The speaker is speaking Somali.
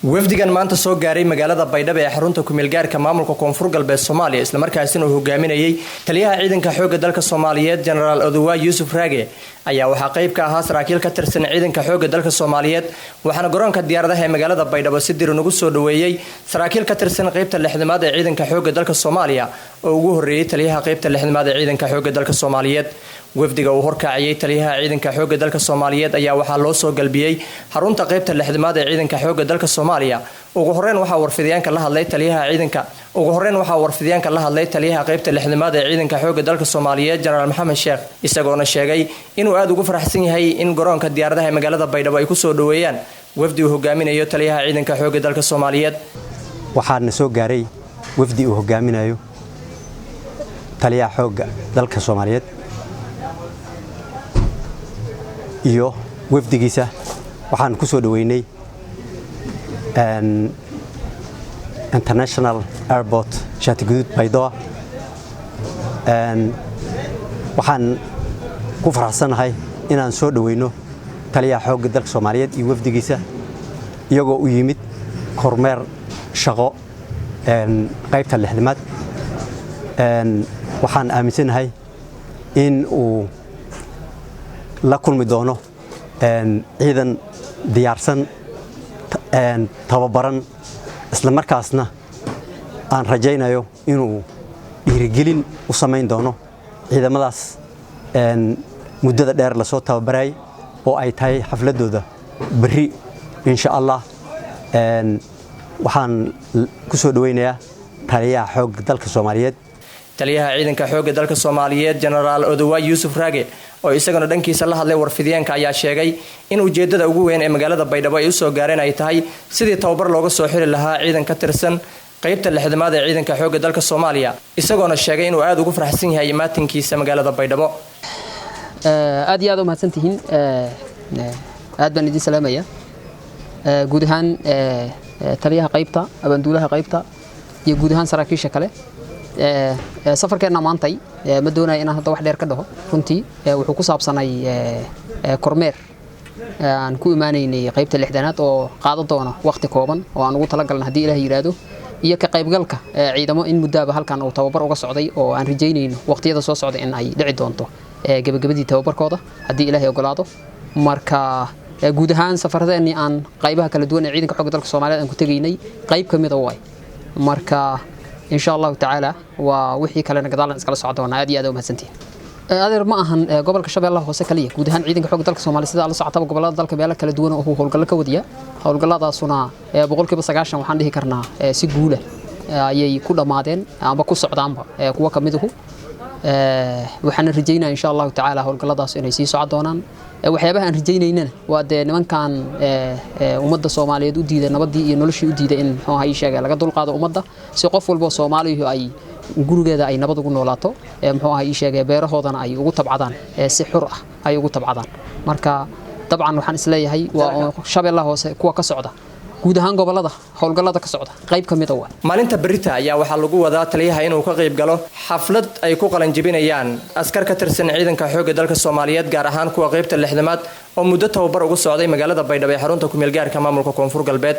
Wafdigan maanta soo gaaray magaalada Baydhabo ee xarunta kumeelgaarka maamulka Koonfur Galbeed Soomaaliya, islamarkaasina uu hogaaminayay taliyaha ciidanka xoogga dalka Soomaaliyeed, Jenaraal Oduwaa Yuusuf Raage, ayaa waxaa qayb ka ahaa saraakiil ka tirsan ciidanka xoogga dalka Soomaaliyeed. Waxaana garoonka diyaaradaha ee magaalada Baydhabo si diran ugu soo dhaweeyey saraakiil ka tirsan qaybta 60aad ee ciidanka xoogga dalka Soomaaliya, oo ugu horreeyey taliyaha qaybta 60aad ee ciidanka xoogga dalka Soomaaliyeed. Wafdiga uu horkacayay taliyaha ciidanka xoogga dalka Soomaaliyeed ayaa waxaa loo soo galbiyey xarunta qaybta 60aad ee ciidanka xoogga dalka Soomaaliya. Ugu horeyn waxaa warfidyaanka la hadlay taliyaha qaybta 60aad ee ciidanka xoogga dalka Soomaaliyeed, Jenaraal Maxamed Sheekh, isagoona sheegay inuu aada ugu faraxsan yahay in garoonka diyaaradaha ee magaalada Baydhabo ay kusoo dhaweeyaan wafdi uu hogaaminayo taliyaha ciidanka xoogga dalka Soomaaliyeed. Waxaana soo gaaray wafdi uu hogaaminayo taliyaha xoogga dalka Soomaaliyeed iyo wafdigiisa. Waxaan ku soo dhoweynay International Airport Shaatiguduud, Baydoa. Waxaan ku faraxsanahay inaan soo dhoweyno taliyaha xoogga dalka Soomaaliyeed iyo wafdigiisa, iyagoo u yimid kormeer shaqo qaybta 60aad. Waxaan aaminsanahay in uu la kulmi doono ciidan diyaarsan, tababaran, isla markaasna aan rajaynayo inuu dhiirigelin u samayn doono ciidamadaas muddada dheer lasoo tababarayay, oo ay tahay xafladooda berri, insha Allah. Waxaan ku soo dhoweynayaa taliyaha xoogga dalka Soomaaliyeed. Taliyaha ciidanka xoogga dalka Soomaaliyeed, Jenaraal Odowa Yuusuf Raage, oo isagana dhankiisa la hadlay warfidyaanka, ayaa sheegay in ujeedada ugu weyn ee magaalada Baydhabo ay usoo gaareen ay tahay sidii tababar looga soo xiri lahaa ciidan ka tirsan qaybta 60aad ee ciidanka xoogga dalka Soomaaliya, isagoona sheegay inuu aada ugu faraxsan yahay imaatinkiisa magaalada Baydhabo. Aad iyo aad u mahadsantihiin, aad baan idin salaamaya guud ahaan taliyaha qaybta, abaanduulaha qaybta iyo guud ahaan saraakiisha kale. Safarkeenna maantay ma doonaya inaan hadda wax dheer ka dhaho. Runtii wuxuu ku saabsanay kormeer aan ku imaanaynay qaybta 60aad oo qaado doona waqti kooban oo aan ugu talagalna, haddii Ilaah yidhaahdo, iyo ka qaybgalka ciidamo in muddaaba halkan uu tababar uga socday, oo aan rajaynayno waqtiyada soo socda in ay dhici doonto gebagabadii tababarkooda, haddii Ilaahay ogolaado. Marka guud ahaan safaradeenii aan qaybaha kala duwan ee ciidanka xogga dalka Soomaaliyeed aan ku tegaynay qayb ka mid a waay. Marka insha Allahu tacaala waa wixii kalena gadaalan iskala socon doonaa. Aad iyo aad u mahadsantihiin. Adeer, ma ahan gobolka Shabeellaha Hoose kaliya, guud ahaan ciidanka xogga dalka Soomaaliya, sida la socotaba, gobolada dalka meelo kala duwan oo howlgallo ka wadiya. Howlgalladaasuna 90% waxaan dhihi karnaa si guula ayay ku dhammaadeen amba ku socdaanba kuwa ka miduhu. Waxaana rajaynaya, insha Allahu tacaala, howlgalladaas inay sii socon doonaan. Waxyaabaha aan rajaynaynana waa dee nimankan ummadda Soomaaliyeed u diiday nabaddii iyo noloshii u diiday in, muxuu ahaa ii sheegay, laga dulqaado ummadda, si qof walbo Soomaaliyu ay gurigeeda ay nabad ugu noolaato, muxuu ahaa ii sheegay, beerahoodana ay ugu tabcadaan, si xur ah ay ugu tabcadaan. Marka dabcan waxaan isleeyahay waa Shabeellaha Hoose kuwa ka socda, guud ahaan gobolada howlgallada ka socda qayb ka mid a waa. Maalinta berita ayaa waxaa lagu wadaa taliyaha inuu ka qayb galo xaflad ay ku qalanjibinayaan askar ka tirsan ciidanka xoogga dalka Soomaaliyeed, gaar ahaan kuwa qaybta 60aad oo muddo tababar ugu socday magaalada Baydhabo ee xarunta kumeelgaarka maamulka Koonfur Galbeed.